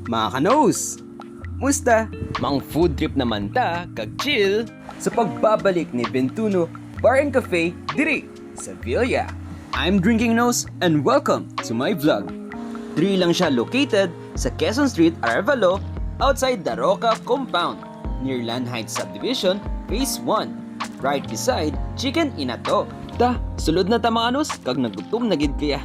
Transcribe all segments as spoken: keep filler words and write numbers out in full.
Mga kanos, musta? Mang food trip naman ta kag chill sa pagbabalik ni Ventuno Bar and Cafe diri sa Villa. I'm Drinking Nose and welcome to my vlog. Diri lang siya located sa Quezon Street, Arevalo, outside the Roca Compound, near Land Heights Subdivision, Phase one, right beside Chicken Inato. Ta, sulod na ta, mga kanos, kag nagutom na gid kaya.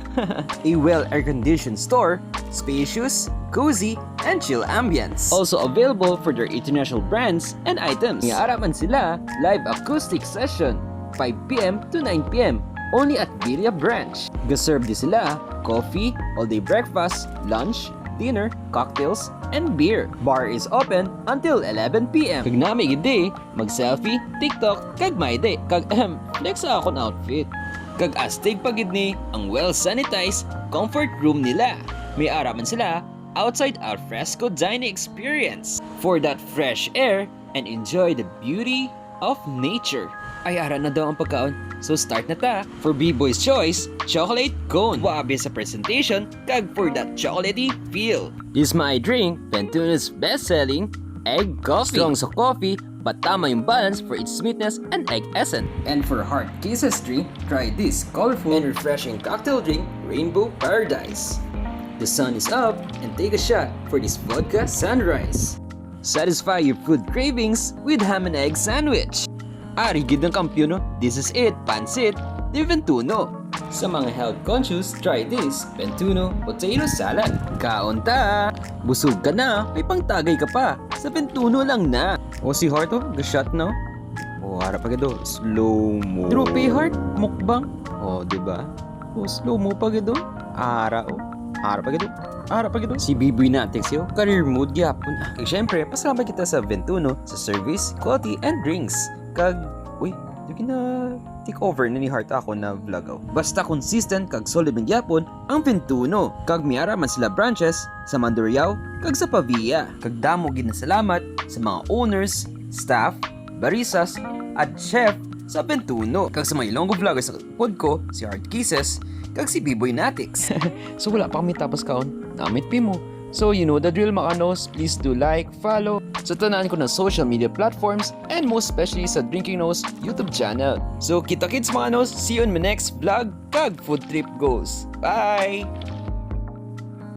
A well air-conditioned store, spacious, cozy, and chill ambience. Also available for their international brands and items. May ara man sila live acoustic session, five p m to nine p m, only at Villa Branch. Gaserve di sila coffee, all-day breakfast, lunch, dinner, cocktails, and beer. Bar is open until eleven p m. Kag nami gid di mag-selfie, TikTok, kag mayde, kag, ahem, flex sa akon outfit. Kag astig pa gid ni ang well-sanitized comfort room nila. May ara man sila outside al fresco dining experience for that fresh air and enjoy the beauty of nature. Ay, ara na daw ang pagkaon. So start na ta. For B-Boy's Choice, chocolate cone. Wabe sa presentation, kag for that chocolatey feel. This my drink, Ventuno's best-selling egg coffee. Strong sa coffee, but tama yung balance for its sweetness and egg essence. And for Heart Kisses drink, try this colorful and refreshing cocktail drink, Rainbow Paradise. The sun is up, and take a shot for this vodka sunrise. Satisfy your food cravings with ham and egg sandwich. Ari gid ang kampiyon, no? This is it, pansit de Ventuno. Sa mga health conscious, try this, Ventuno potato salad. Kaon ta! Busog ka na, may pangtagay ka pa. Sa Ventuno lang na. O, si Heart, oh, ga-shot na, oh. O, ara pa gid, oh. Slow mo. Droopy Heart, mukbang. O, di ba? O, slow mo pa gid, oh. Ara, oh. Ara pa gid, oh. Ara pa gid, oh. Si Biboy Natix, yo. Career mode gyapon. Ah, kag syempre, pasalamat kita sa Ventuno sa service, quality, and drinks. Kag, uy, di gina-take over na ni Heart ako na vlog, oh. Basta consistent kag solid man gyapon ang Ventuno. Kag may ara man sila branches sa Mandurriao kag sa Pavia. Kag damo gid na salamat sa mga owners, staff, baristas, at chef sa Ventuno. Kag sa mga Ilonggo vloggers na pod ko, si Heart Kisses, kag si Biboy Natix. So wala pa kami tapos kaon, namit pimo. So you know the drill, mga kanos, please do like, follow sa tanan ko na social media platforms, and most especially sa Drinking Nose YouTube channel. So kita-kits, mga kanos, see you in my next vlog kag food trip goals. Bye!